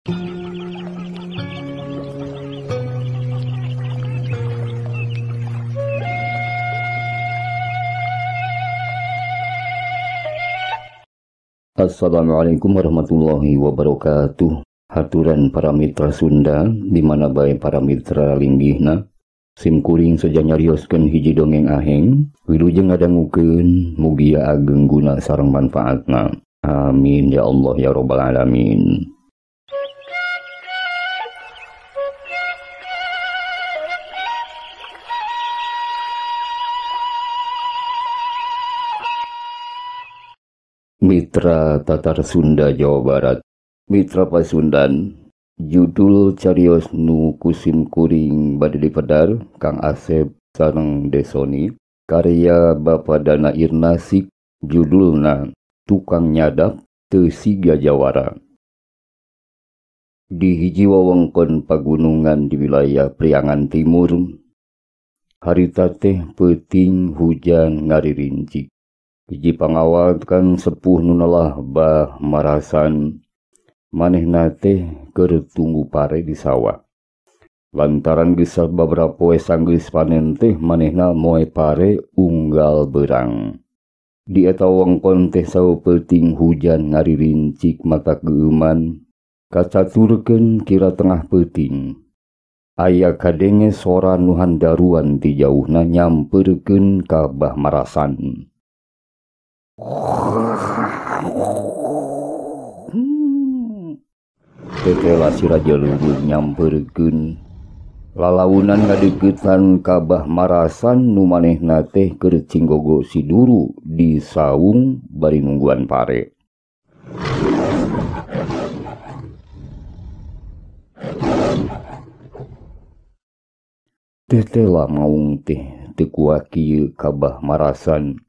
Assalamualaikum warahmatullahi wabarakatuh. Haturan para mitra Sunda, di mana bae para mitra linggihna. Sim kuring seja nyarioskeun hiji dongeng aheng, wilujeng ngadangukeun mugia ageng guna sareng manfaatna. Amin ya Allah ya rabbal alamin. Mitra Tatar Sunda Jawa Barat, Mitra Pasundan, judul carios nu kusim kuring bade dipedar Kang Asep sareng Desoni, karya Bapak Dana Irnasik, judulna Tukang Nyadap Teu Siga Jawara. Di hiji wewengkon pagunungan di wilayah Priangan Timur, harita teh peuting hujan ngaririnci. Hiji pangawakan sepuh nu nelah bah marasan, manehna teh keur tunggu pare di sawah. Lantaran geus sababaraha poe sanggeus panen teh manehna moe pare unggal beurang. Di eta wewengkon teh saupeuting hujan ngaririncik mata geuman, kacaturkeun kira tengah peuting. Aya kadenge sora nu handaruan ti jauhna nyampeurkeun ka bah marasan. Tetela si Raja Luhur nyamperkeun lalaunan ngadeuketan ka bah marasan nu manehna teh keur cinggogo siduru di saung bari nungguan pare. Tetela maung teh teu kuat kieu ka bah marasan,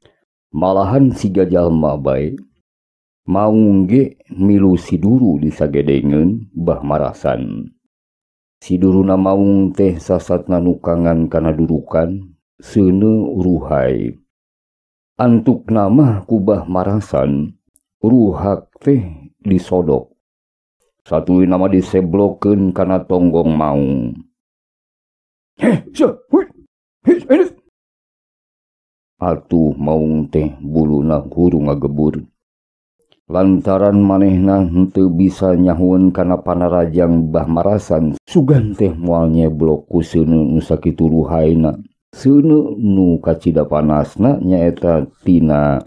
malahan siga jalma bae maung ge milu siduru disagedengeun bah marasan. Siduruna maung teh sasatna nukangan kana durukan seuneu ruhai. Antukna mah ku bah marasan ruhak teh disodok. Satuluyna mah diseblokeun kana tonggong maung. Heh, hui, heh. Atuh maung teh buluna hurung ngagebur. Lantaran manehna henteu bisa nyahueun kana panarajang bah marasan, sugan teh moal nyeblok ku seuneu nu sakitu ruhaina. Seuneu nu kacida panasna nyaeta tina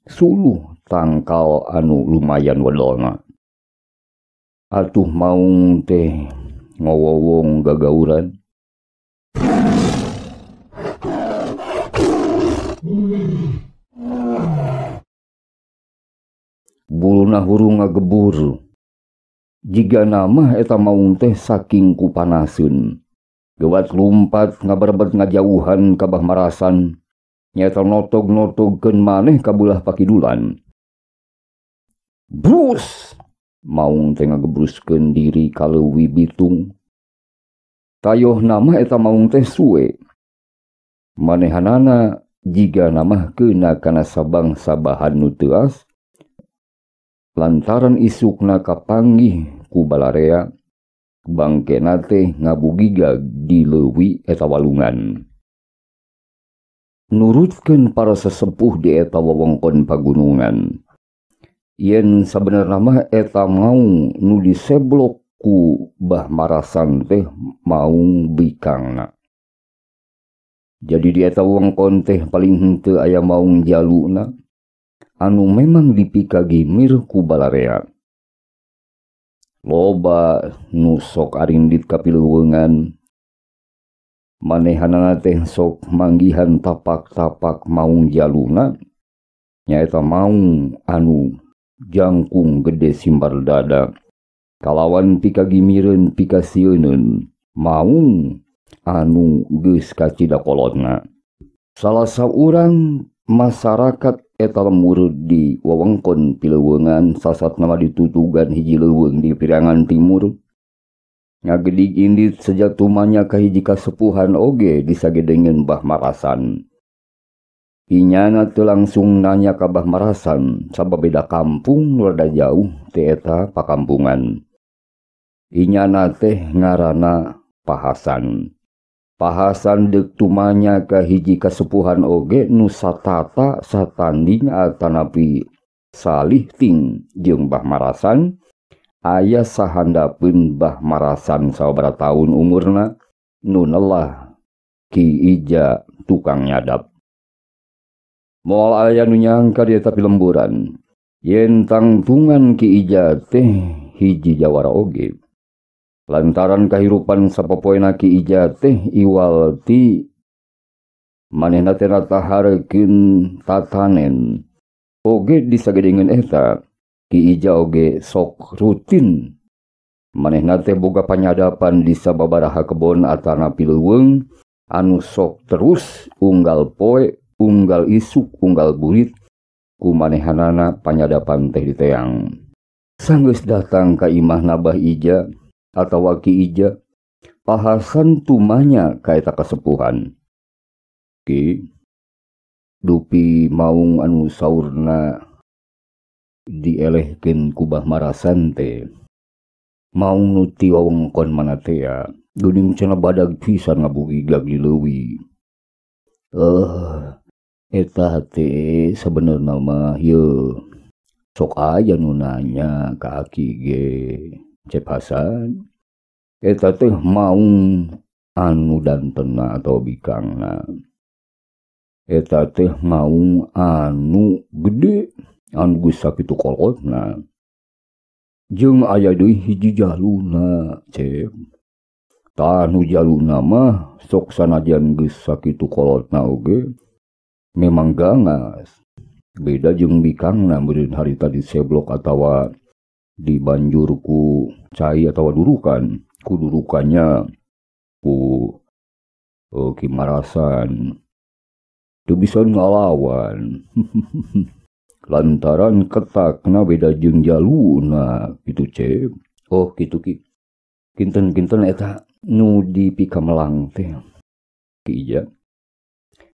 suluh tangkal anu lumayan wedolna. Atuh maung teh ngowowong gagauran. Buluna hurung ngagebur. Jiga nama eta maung teh saking kupanaseun. Gewat lumpat ngaberebet ngajauhan ka bah marasan. Nyaeta notog-notogkeun maneh ka beulah pakidulan. Brus! Maung teh ngagebruskeun diri ka leuwi bitung. Tayoh nama eta maung teh suwe. Manehanana jiga nama keuna kana sabangsa bahan nu teuas. Lantaran isukna kapanggih ku balarea, bangkena teh ngabugigag di leuwi eta walungan. Nurutkeun para sesepuh di eta wewengkon pagunungan, yen sabenerna mah eta maung nu diseblok ku bah marasan teh maung bikangna. Jadi di eta wewengkon teh paling henteu aya maung jaluna anu memang dipikagimir ku balarea. Loba nu sok arindit ka pileuweungan, manehanana teh sok manggihan tapak-tapak maung jaluna, nyaeta maung anu jangkung gede simbar dada, kalawan pikagimireun pikasieuneun maung anu geus kacida kolotna. Salah saurang masyarakat eta lembur di wewengkon pileuweungan sasatna mah ditutugan hiji leuweung di Priangan Timur. Ngagedig indit sejatumanya ka hiji kasepuhan oge disagedengeun bah marasan. Inyana teu langsung nanya ka bah marasan sabab beda kampung rada jauh teh eta pakampungan. Inyana teh ngaranna Pahasan. Pahasan deuk tumanya ka hiji kasepuhan oge nu satata satanding atanapi salihting jeung Mbah Marasan. Aya sahandapeun Mbah Marasan sababaraha taun umurna nu nelah Ki Ija tukang nyadap. Moal aya nu nyangka dia tapi lemburan yen tangtungan Ki Ija teh hiji jawara oge. Lantaran kahirupan sapopoena Ki Ija teh iwal ti manehna teh nataharkeun tatanen. Oge disagedengeun eta Ki Ija oge sok rutin. Manehna teh boga panyadapan di sababaraha kebon atanapi leuweung anu sok terus unggal poe, unggal isuk, unggal burit ku manehanana panyadapan teh diteang. Sanggeus datang ka imahna Bah Ija atawa Ki Ija, Pahasan tumanya ka eta kasepuhan. Ki dupi maung anu saurna dielehkeun ku Bah Marasan teh, maung nu ti wewengkon mana teh ya, geuning cenah badag pisan ngabugigag di leuwi. Eta teh sabenerna mah ieu sok aya nu nanya ka aki ge. Cep Hasan, eta teh maung anu dantena atau bikangna. Eta teh maung anu gede, anu geus sakitu kolotna. Jeung aya deui hiji jaluna, Cep. Tah nu jaluna mah sok sanajan geus sakitu kolotna oge memang gangas. Beda jeung bikangna meureun harita diseblok atawa dibanjur ku cai atawa durukan, ku durukannya ku Ki Marasan teu bisa ngalawan. Lantaran ketakna beda jeung jaluna kitu Cep. Oh kitu Ki. Kinten-kinten eta nu dipikamelang teh Ki Ija.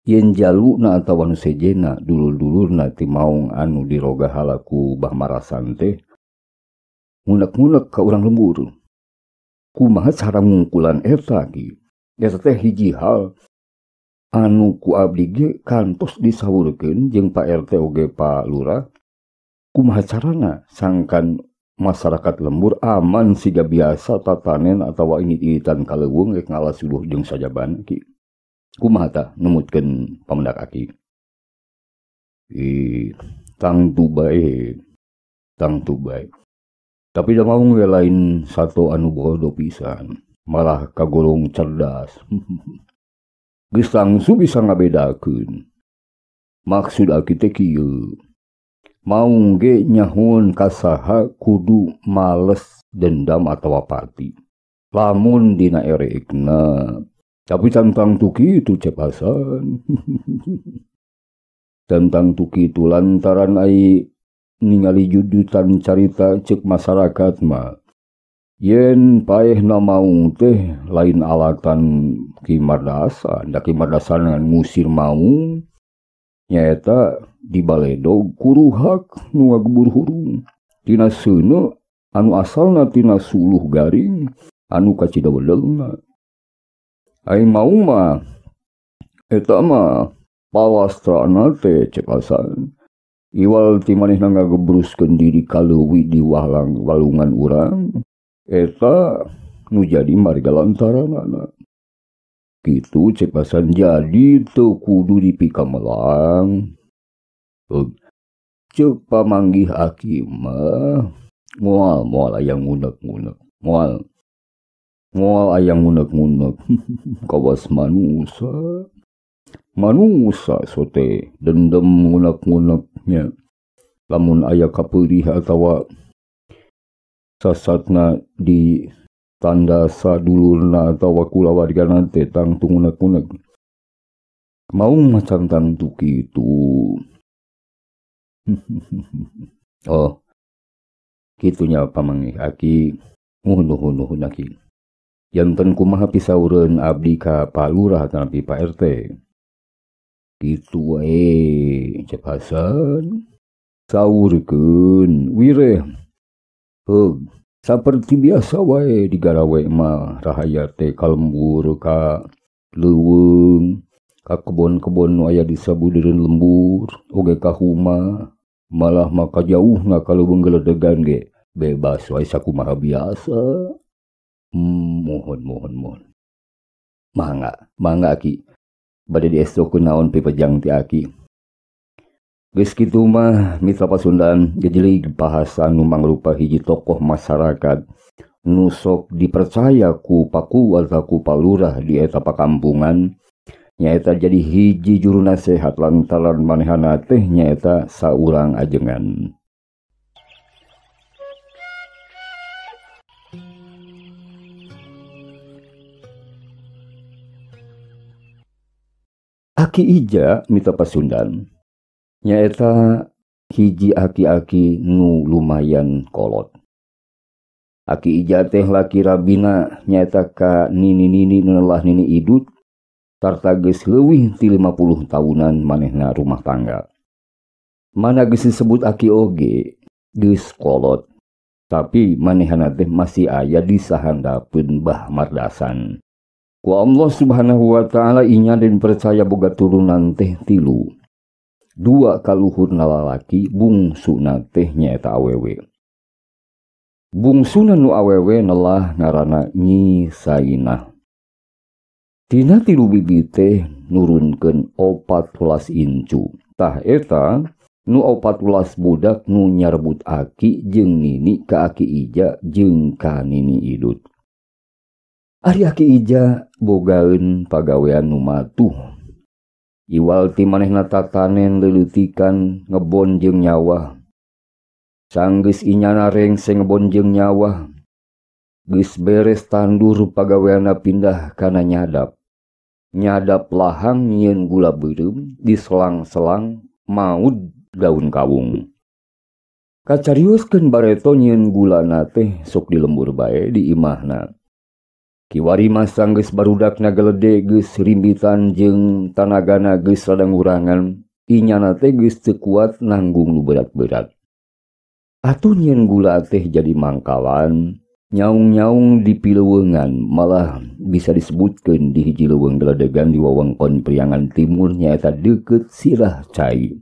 Yen jaluna atawa nu sejena dulur-dulurna ti maung anu dirogahala ku Bah Marasan teh ngunek-ngunek ka urang lembur. Kumaha cara ngungkulan eta Ki? Eta teh hiji hal anu ku abdi ge kantos disawurkeun jeung Pak RT oge Pak Lurah. Kumaha carana sangkan masyarakat lembur aman siga biasa tatanen atawa ingit-ingitan ka leuweung rek ngalas suluh jeung sajabana Ki. Kumaha tah numutkeun pamendak aki? Tangtu bae, tangtu bae. Tapi da maung we lain sato anu bodoh pisan, malah kagolong cerdas. Geus langsung bisa ngabedakeun. Maksud aki teh kieu. Maung ge nyahun ka saha kudu males dendam atawa pati. Lamun dina ereekna. Tapi tentang tu kitu Cep Hasan. Tentang tu kitu lantaran ai ningali judutan carita cek masyarakat mah. Yen paehna maung teh lain alatan Ki Mardasan, da Ki Mardasan ngusir maung nyaeta dibaledog kuruhak nu ngagebur hurung tina seuneu anu asalna tina suluh garing anu kacida wedelna. Ai maung mah eta mah palastrana teh Cep Hasan. Iwal ti manehna ngagebruskeun diri ka leuwi di walang walungan urang eta nu jadi marga lantaranana. Kitu Cep Hasan, jadi teu kudu dipikamelang. Ceuk pamanggih aki mah moal moal aya ngunek-ngunek, moal moal aya ngunek-ngunek. Kawas manusa. Manusa sote dendam ngunek-nguneknya. Lamun aya kapeurih atawa sasatna di tanda sadulurna atawa kulawargana teh tangtu ngunek-ngunek. Maung macam tangtu kitu. Oh, kitunya pamanggih aki. Nuhun nuhun aki. Janten kumaha pisaureun abdi ka Pak Lurah atanapi Pak RT. Kitu wae Cep Hasan. Saurkeun wireh. Heug, Saperti biasa wae digarawe mah rahaya teh ka lembur ka leuweung ka kebon-kebon nu aya di sabudereun lembur oge ka huma malah maka jauhna ka leuweung geledegan ge bebas wae sakumaha biasa. Mohon mohon mohon. Mangga mangga aki bade diestokeun naon pipejang ti aki. Geus kitu mah Mitra Pasundan gejelig bahasan nu mangrupa hiji tokoh masyarakat nu sok dipercaya ku paku atawa ku palurah di eta pakampungan nyaeta jadi hiji juru nasehat lantaran manehna teh nyaeta saurang ajengan. Aki Ija Mitra Pasundan nyaeta hiji aki-aki nu lumayan kolot. Aki Ija teh laki rabina nyaeta ka nini-nini nu nelah nini idut tarta geus leuwih ti 50 tahunan manehna rumah tangga. Mana geus disebut aki oge geus kolot, tapi manehna teh masih aya di sahandapeun Bah Mardasan. Ku Allah Subhanahu wa taala inya den percaya boga turunan teh 3. 2 kaluhurna lalaki, bungsuna teh nyaeta awewe. Bungsuna nu awewe nelah ngaranna Nyi Sainah. Tina 3 bibi teh nurunkeun 14 incu. Tah eta nu 14 budak nu nyarbut aki jeung nini ka Aki Ija jeung ka nini idut. Ari Aki Ija bogaeun pagawean nu matuh. Iwal ti manehna tatanen leleutikan ngebon jeung nyawah. Sanggeus inyana rengse ngebon jeung nyawah. Geus beres tandur pagaweanna pindah kana nyadap. Nyadap lahang nyieun gula beureum diselang-selang maud daun kawung. Kacarioskeun bareto nyieun gulana teh sok di lembur bae di imahna. Kiwari mah sanggeus barudakna gelede geus rimbitan jeung tanagana geus rada ngurangan, inyana teh geus teu kuat nanggung nu berat-berat. Atuh nyieun gula teh jadi mangkalan, nyaung-nyaung di pileuweungan, malah bisa disebutkeun di hiji leuweung geledegan di wewengkon Priangan Timur nyaeta deukeut Sirah Cai.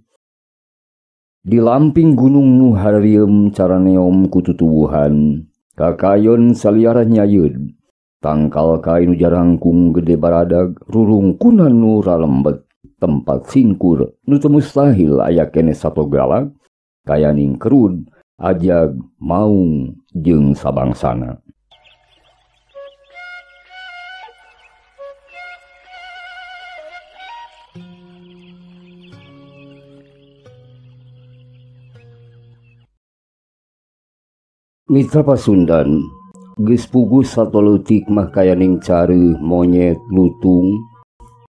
Di lamping gunung nu harieum caraneom ku tutuwuhan, kakayon saliara nyayeun. Tangkal kai nu jarangkung gede baradag, rurungkunan nu ralembet, tempat singkur nu teu mustahil aya keneh satogala, kayaning kerud, ajag, maung, jeung sabangsana. Mitra Pasundan geus puguh satoleutik mah kayaning careuh monyet lutung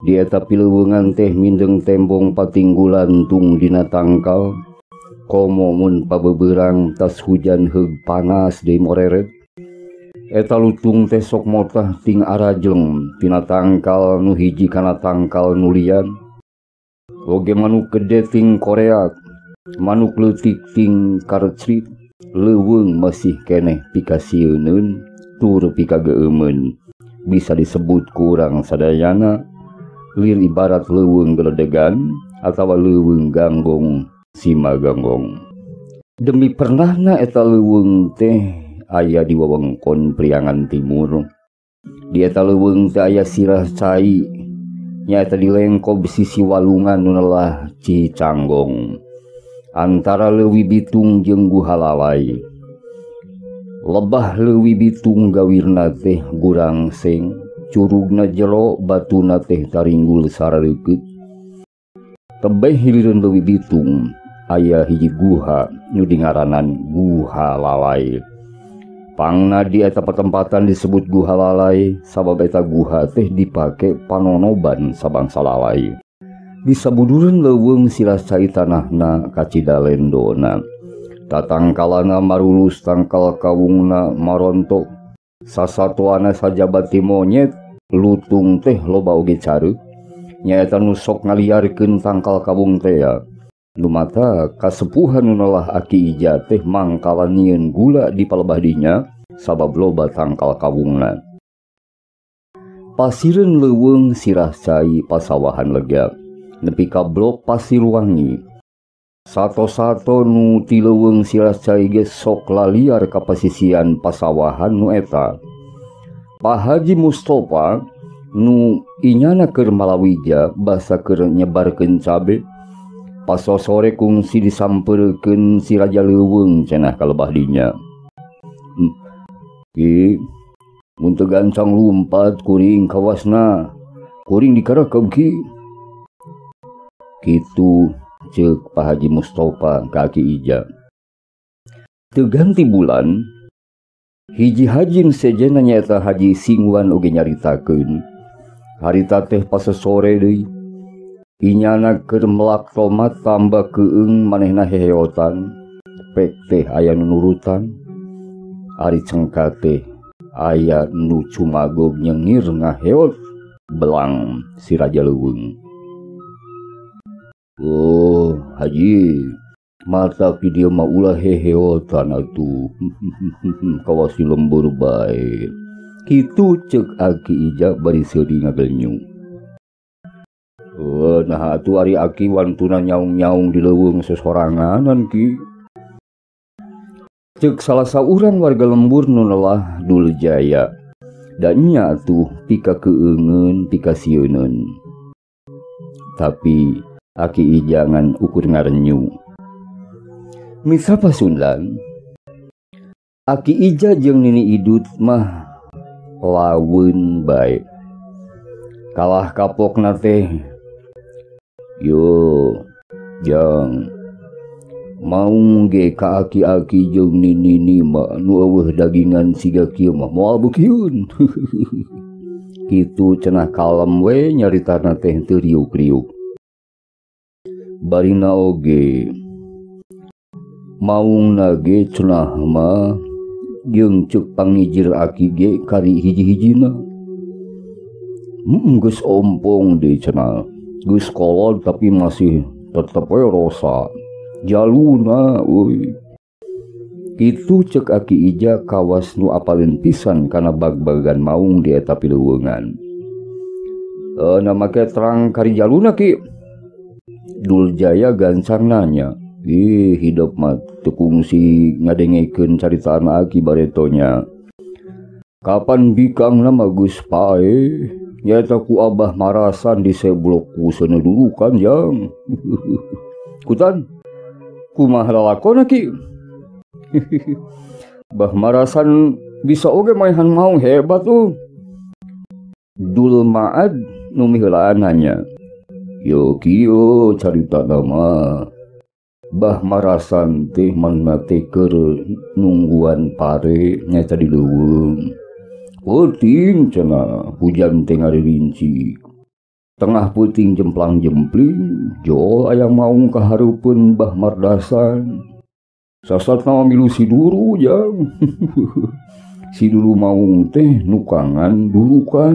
di eta pileuweungan teh mindeng tembong patinggulan tung dina tangkal komo mun pabeberang tas hujan heug panas deui moreret eta lutung teh sok motah ting arajeng tina tangkal nu hiji kana tangkal nu lian oge manuk gede ting koreak manuk leutik ting karcrit leuweung masih keneh pikasieuneun tur pikageumeun bisa disebut kurang sadayana lir ibarat leuweung geledegan atawa leuweung ganggong sima ganggong. Demi pernahna eta leuweung teh aya di wewengkon Priangan Timur. Di eta leuweung teh aya sirah cai nyaeta di lengkob sisi walungan nu nelah Cicanggong antara Leuwi Bitung jeung Guha Lalai. Lebah Leuwi Bitung gawirna teh gurangseng, curugna jero, batuna teh taringgul sarareukeut. Tebeh hilireun Leuwi Bitung aya hiji guha nu dingaranan Guha Lalai. Pangna di eta pertempatan disebut Guha Lalai sabab eta guha teh dipake panonoban sabangsa lalai. Di sabudureun leuweung sirah cai tanahna kacidalendona. Tatangkalana marulus tangkal kawungna marontok. Sasatoana sajabati monyet, lutung teh loba oge careuh. Nyaeta nu sok ngaliarkeun tangkal kawung teh ya. Nu mata kasepuhan nu nelah Aki Ija teh mangkalan nyieun gula di palebah dinya. Sabab loba tangkal kawungna. Pasireun leuweung sirah cai pasawahan lega. Nepi ka blok Pasirwangi. Sato-sato nu ti leuweung sirah cai ge sok laliar ka pasisian pasawahan nu eta. Pak Haji Mustopa nu inyana keur malawija basa keur nyebarkeun cabe. Pasosore kungsi disampeurkeun si Raja Leuweung cenah ka lebah dinya. Ki mun teu gancang lumpat kuring kawasna. Kuring dikarekeb ki. Kitu ceuk Pak Haji Mustopa ka Aki Ija. Teu ganti bulan hiji hajin sejenna nyaeta Haji Singwan oge nyaritakeun. Harita teh pasosore deui. Inyana keur melak tomat tambah keung manehna heheotan. Pek teh aya nu nurutan. Ari cengka teh aya nu cumagog nyengir ngaheot belang si Raja Leuweung. Oh, Haji, mata ki dieu mah ulah heheotan atuh. Kawas di lembur bae. Kitu ceuk Aki Ija bari seuri ngagelnyu. Oh, nah atuh ari aki wantuna nyaung-nyaung di leuweung sesoranganan ki. Ceuk salah saurang warga lembur nu nelah Duljaya. Da nya atuh pika keungeun pika sieuneun. Tapi Aki Ija ngan ukur ngarenyu. Mitra Pasundan, Aki Ija jeung Nini Idut mah laweun bae. Kalah kapokna teh. Yo, jang maung ge ka aki-aki jeung nini mah nu eueuh dagingan siga kieu mah moal beukieun. Kitu cenah kalem we nyaritana teh teu riuk-riuk. Barina oge maungna ge cenah mah jeung ceuk pangijir aki ge kari hiji-hijina. Geus ompong deui cenah. Geus kolot tapi masih tetep we rosa. Jaluna euy. Kitu ceuk Aki Ija kawas nu apaleun pisan kana bag-bagan maung di eta pileuweungan. Na make terang kari jaluna ki. Duljaya gancang nanya. Ih, hidup mah teu kungsi ngadengekeun caritaan aki baretonya. Kapan bikangna mah geus paeh. Nyaeta ku Abah Marasan diseblok ku seuneu durukan jang. Kutan kumaha lalakona ki? Bah Marasan bisa oge maehan maung hebat tuh. Dul Maad nu miheulaan nanya. Yo kieu caritana mah. Bah Marasan teh manna teh keur nungguan pare nyaeta di leuweung. Peuting cenah hujan teh ngaririnci. Tengah peuting jemplang-jempling, jol aya maung kahareupeun Bah Mardasan. Sasatna milu si duru jang. Si duru maung teh nukangan durukan.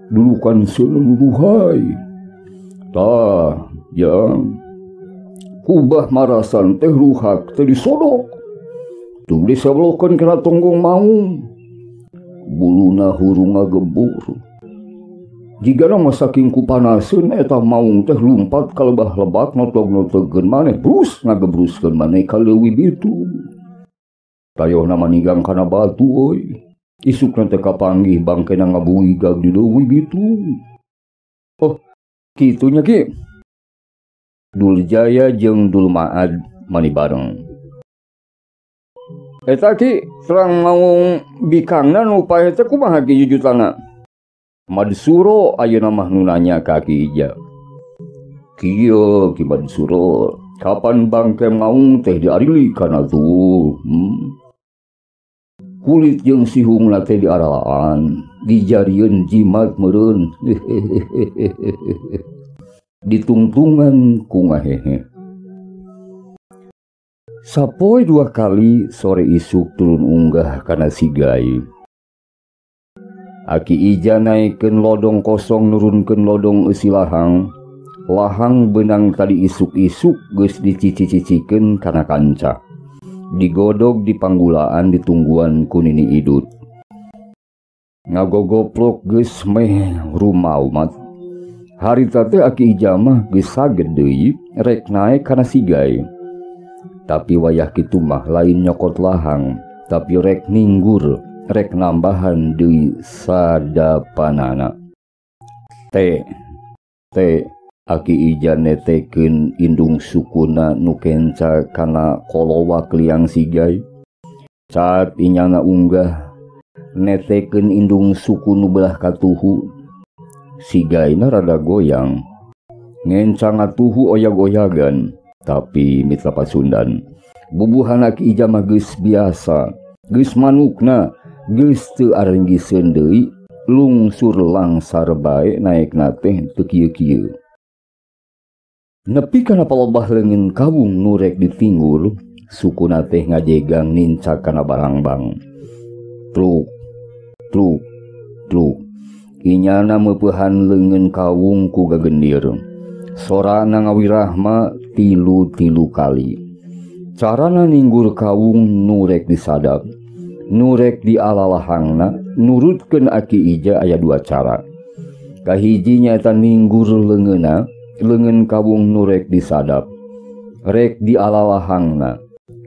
Durukan seuneu duruhai. Tah, jang. Ku Bah Marasan teh ruhak teh disodok. Teu diseblokeun kana tonggong maung. Buluna hurung ngagebur. Jigana mah saking kupanaseun eta maung teh lumpat ka lebah lebak notog-notogkeun maneh brus ngagebruskeun maneh ka leuwi bitu. Tayohna manigang kana batu euy. Isukna teh kapanggih bangkena ngabuigag di leuwi bitu. Oh, kitu nya ki. Duljaya jeung Dulmaad mani bareng. Eta ki terang maung bikangna nu paeh teh kumaha ki jujutana? Madsuro ayeuna mah nu nanya ka Aki Ija. Kieu Ki Madsuro, kapan bangke maung teh diarili kana tuh? Kulit jeung sihungna teh diaralaan, dijarieun jimat meureun. Ditungtungan ku ngahehe. Sapoe dua kali sore isuk turun unggah kana sigai. Aki Ija naikeun lodong kosong nurunkeun lodong eusi lahang. Lahang benang tadi isuk-isuk geus dicici-cicikeun kana kanca. Digodog di panggulaan ditungguan ku Nini Idut. Ngagogoplok geus meh rumaumat. Harita teh Aki Ija mah geus saged deui rek naek kana sigai. Tapi wayah kitu mah lain nyokot lahang, tapi rek ninggur, rek nambahan deui sadapanana. Teh teh Aki Ija netekeun indung sukuna nu kenca kana kolowak liang sigai. Saat inyana unggah netekeun indung suku nu belah katuhu, sigaina rada goyang, ngenca ngatuhu oyag-oyagan. Tapi mitra Pasundan, bubuhan Aki Ija mah geus biasa, geus manukna, geus teu arenggiseun deui, lungsur langsar bae naekna teh teu kieu-kieu. Nepi kana palebah leungeun kawung nu rek ditinggur, sukuna teh ngajegang nincak kana barangbang. Truk, truk, truk. Inyana meupehan leungeun kawung ku gagendir. Sorana ngawirahma tilu-tilu kali. Carana ninggur kawung nu rek disadap, nu rek dialalahangna, nurutkeun Aki Ija aya dua cara. Kahiji nyaeta ninggur leungeunna, leungeun kawung nu rek disadap, rek dialalahangna,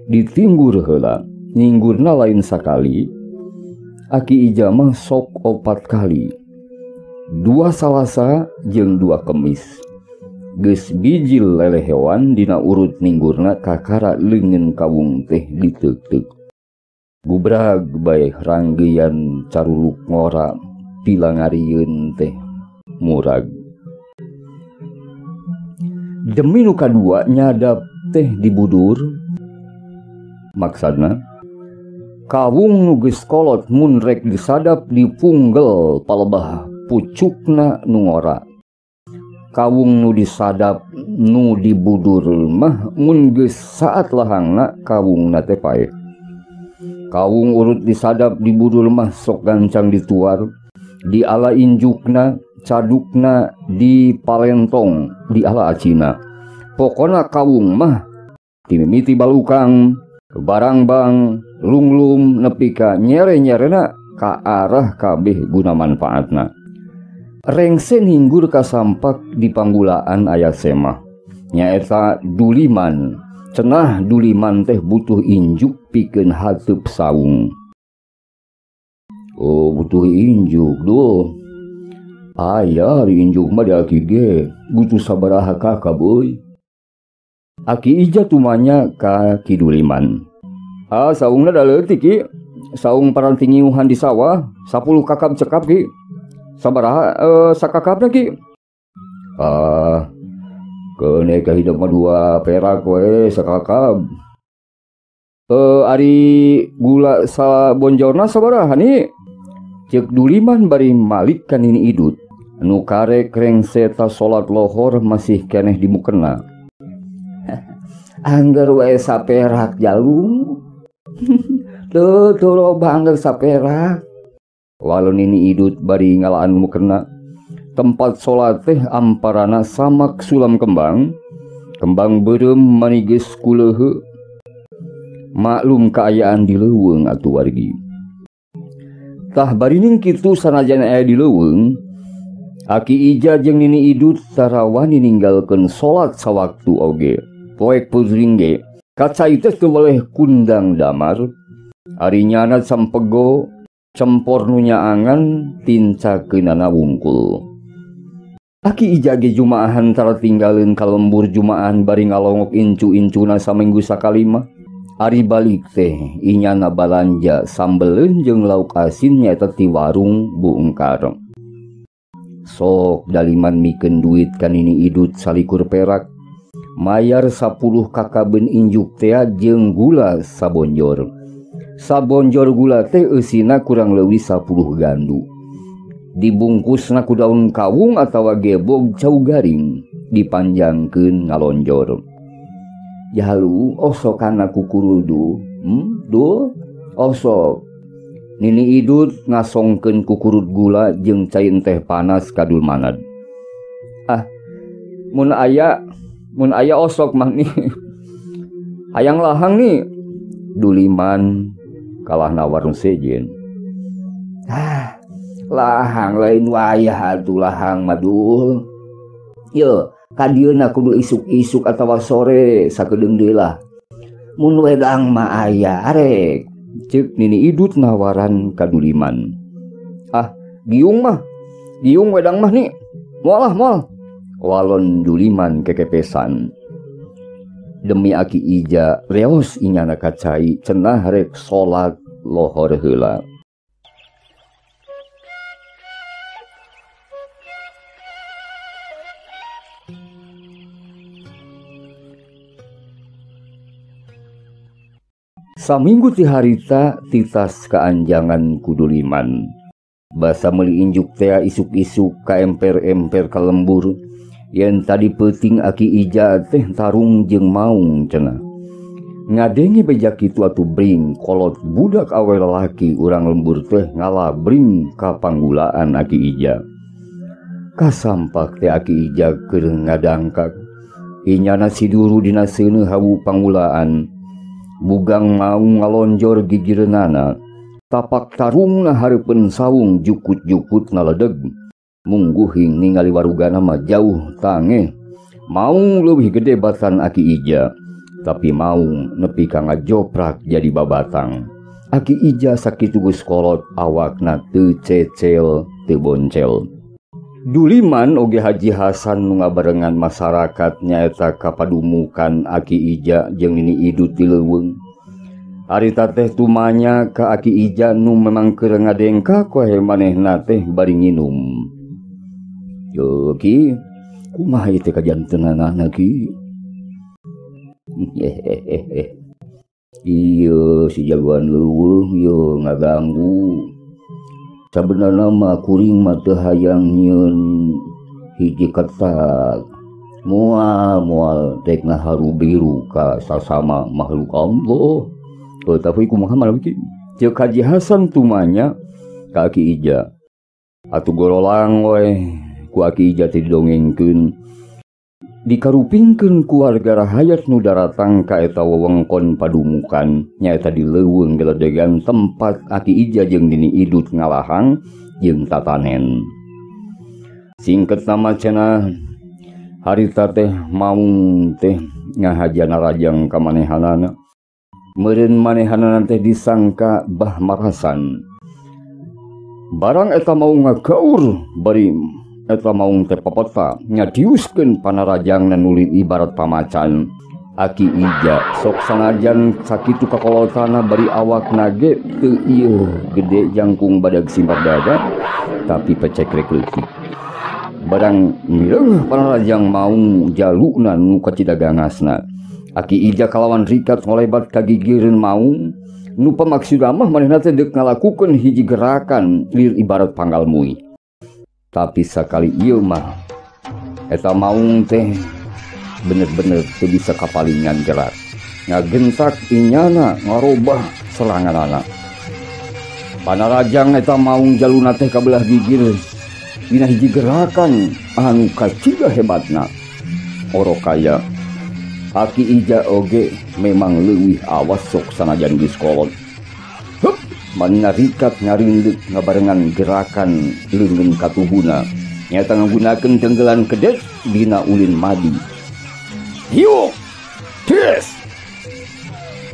ditinggur heula, ninggurna lain sakali. Aki Ija mah sok 4 kali, 2 Salasa jeung 2 Kemis. Geus bijil leleh hewan dina urut ninggurna kakara leungeun kawung teh diteuk-teuk. Gubrag bae ranggeyan caruluk ngora pilangarieun teh murag. Demi nu kadua nyadap teh dibudur. Maksudna kawung nu geus kolot mun rek disadap dipunggel palebah pucukna nu ngora. Kawung nu disadap nu dibudur mah mun geus saat lahangna kawungna teh paeh. Kawung urut disadap dibudur mah sok gancang dituar, diala injukna, cadukna, dipalentong, diala acina. Pokona kawung mah timimiti balukang, barangbang, lunglum nepi ka nyere-nyerena ka arah kabeh guna manfaatna. Rengse ninggur kasampak di panggulaan aya semah. Nyaeta duliman. Cenah duliman teh butuh injuk pikeun hateup saung. Oh, butuh injuk duh. Aya ari injuk mah di aki ge butuh sabaraha kakab euy. Aki Ija tumanya ka Ki Duliman. Ah, saungna da leutik ki. Saung paranti ngiuhan di sawah 10 kakab cekap ki. Sabaraha sakakabna ki? Ah, keune ka hidup mah 2 perak we sakakab. Ari gula sabonjorna sabaraha ni? Ceuk Duliman bari malik ka Nini Idut. Nu karek rengseta salat lohor masih keneh di mukena. Angger we saperak jalung. Teu teu loba angger saperak. Walau Nini Idut bari ngalaan mukena. Tempat salat teh amparana samak sulam kembang, kembang beureum manigeus kuleuheu. Maklum kaayaan di leuweung atuh wargi. Tah barining kitu sanajan aya di leuweung, Aki Ija jeung Nini Idut tarawani ninggalkeun salat sawaktu oge. Poek peuring ge kaca teh teu weleh kundang damar. Ari nyana sampego cempor nu nyaangan tincakeunana wungkul. Aki Ija ge jumaahan tara tinggalin ka lembur jumaahan bari ngalongok incu-incuna saminggu sakali mah. Ari balik teh inyana balanja sambeleun jeung lauk asin nyaeta ti warung Bu Engkar. Sok daliman mikeun duit ka Nini Idut 21 perak, mayar 10 kakabeun injuk tea jeung gula sabonjor. Sabonjor gula teh eusina kurang leuwih 10 gandu. Dibungkusna ku daun kawung atawa gebog cau garing, dipanjangkeun ngalonjor. Jalu osok kana kukurudu, duh osok. Nini Idut ngasongkeun kukurut gula jeung cai teh panas ka Dulmanad. Ah, mun aya osok mah nih. Hayang lahang nih. Duliman kalah nawar nu sejen. Ah, lahang lain wayah atuh lahang madul. Ye, ka dieuna kudu isuk-isuk atawa sore sakedeung deui lah. Mun wedang mah aya arek. Ceuk Nini Idut nawaran ka Duliman. Ah, giung mah. Giung wedang mah nih. Moal lah moal. Walon Duliman kekepesan. Demi Aki Ija reos inyana ka cai cenah rek salat lohor heula. Saminggu ti harita titas kaanjangan ku Duliman. Basa meuli injuk tea isuk-isuk ka emper-emper ka lembur. Yen tadi peuting Aki Ija teh tarung jeung maung cenah. Ngadenge beja kitu atuh bring kolot budak awe lalaki urang lembur teh ngalabring ka panggulaan Aki Ija. Kasampak teh Aki Ija keur ngadangkak. Inyana siduru dina seuneu hawu panggulaan. Bugang maung ngalonjor gigireunana. Tapak tarungna hareupeun saung jukut-jukut naledeg. Mungguhing ningali warugana mah jauh tangeh. Maung leuwih gede batan Aki Ija, tapi maung nepi ka ngajoprak jadi babatang. Aki Ija sakitu geus kolot awakna teu cecel teu boncel. Duliman oge Haji Hasan nu ngabarengan masyarakat nyaeta kapadumukan Aki Ija jeung Nini Idut di leuweung. Harita teh tumanya ka Aki Ija nu memang keur ngadengkak wae manehna teh bari nginum. Yo ki, kumaha ieu teh kajantenanana ki? Hehehe. Ieu si jagoan leuweung ieu ngaganggu. Sabenerna mah kuring mah teu hayang nyieun hiji ketak. Moal moal dek ngaharu biru ka sasama makhluk Allah. Oh, tapi kumaha malam ki? Ceuk Haji Hasan tumanya ka Aki Ija. Atuh gorolang we ku Aki Ija teh didongengkeun. Dikarupingkeun ku warga rahayat nu daratang ka eta wewengkon padumukan nyaeta di leuweung geledegan tempat Aki Ija jeung Nini Idut ngalahang jeung tatanen. Singket nama cenah harita teh maung teh ngahajana rajang ka manehanana. Meureun manehanana teh disangka bah marasan. Barang eta maung ngagaur bari eta maung teh papeta ngadiuskeun panarajangna nuli ibarat pamacan. Aki Ija sok sanajan sakitu kakolotana bari awakna ge teu ieu gede jangkung badag simpar dada tapi pecekrek leutik. Barang mireung panarajang maung jalukna nu kacida gangasna. Aki Ija kalawan rikat ngolebat ka gigireun maung nu pamaksudna mah manehna teh deuk ngalakukeun hiji gerakan lir ibarat panggal mui. Tapi sakali ieu mah eta maung teh bener-bener teu bisa kapalingan gerak. Ngagentak inyana ngarobah seranganana. Panarajang eta maung jaluna teh kabelah gigir dina hiji gerakan anu kacida hebatna. Orok kaya Aki Ija oge memang leuwih awas sok sanajan geus kolot. Hup, manehna rikat ngarindeuk ngabarengan gerakan leungeun katuhuna. Nyata ngagunakeun tenggelan kedes dina ulin madi. Hiuk! Des!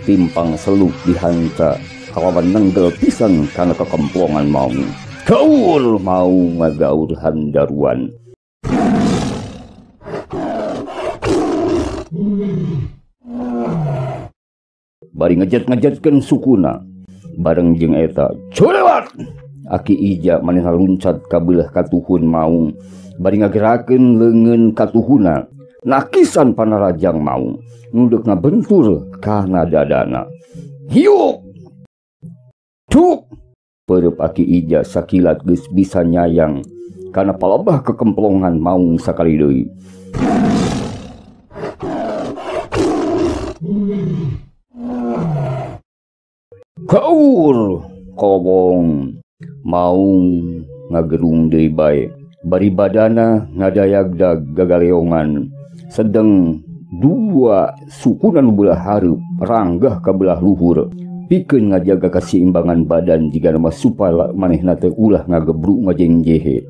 Timpang seluk dihanca kalawan nenggel pisan kana kekemplongan maung. Gaur maung ngagaur handaruan. Bari ngejet-ngejetkeun sukuna bareng jeung eta culewat Aki Ija manehna luncat ka beulah katuhun maung bari ngagerakeun leungeun katuhuna nakisan panarajang maung nu deuk ngabentur kana dadana. Hiuk tuk peureub Aki Ija sakilat geus bisa nyayang kana palebah kekemplongan maung sakali deui. Gaur kobong maung ngagerung deui bae bari badana ngadayagdag gagaleongan sedeng Dua sukuna nu belah hareup ranggah ka belah luhur. Pikeun ngajaga kaseimbangan badan jigana mah supaya manehna teh ulah ngagebruk ngajengjehe.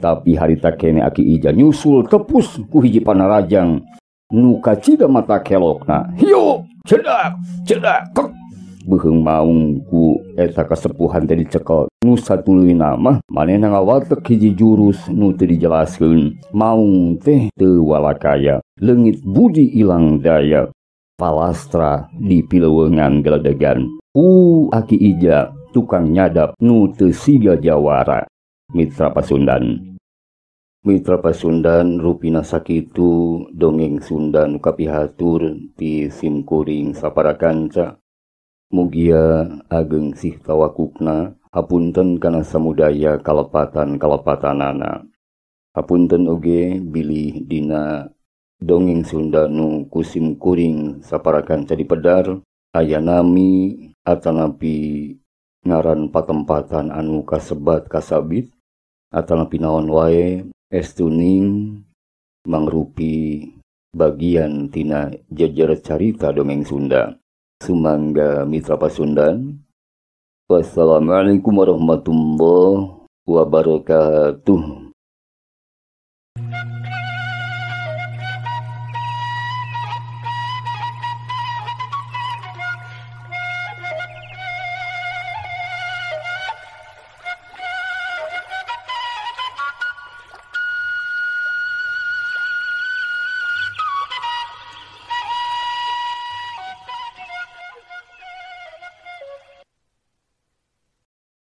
Tapi harita kene Aki Ija nyusul tepus ku hiji panarajang nu kacida mata kelokna. Hiyo, cedak, cedak, kek. Beuheung maung ku eta kasepuhan teh dicekel. Nu satuluyna mah manehna ngawatek hiji jurus nu teu dijelaskeun. Maung teh teu walakaya, leungit budi ilang daya. Palastra di pilewengan geledegan. Ku Aki Ija tukang nyadap nu teu siga jawara. Mitra Pasundan. Mitra Pasundan rupina sakitu dongeng Sunda nu kapihatur ti simkuring sapara kanca. Mugia ageng sih tawakukna, hapunten kana samudaya kalepatan-kalepatanana. Hapunten oge bilih dina dongeng Sunda nu kusim kuring sapara kanca dipedar, aya nami atanapi ngaran patempatan anu kasebat kasabit, atanapi naon wae estuning mangrupi bagian tina jejer carita dongeng Sunda. Sumangga Mitra Pasundan. Wassalamualaikum warahmatullahi wabarakatuh.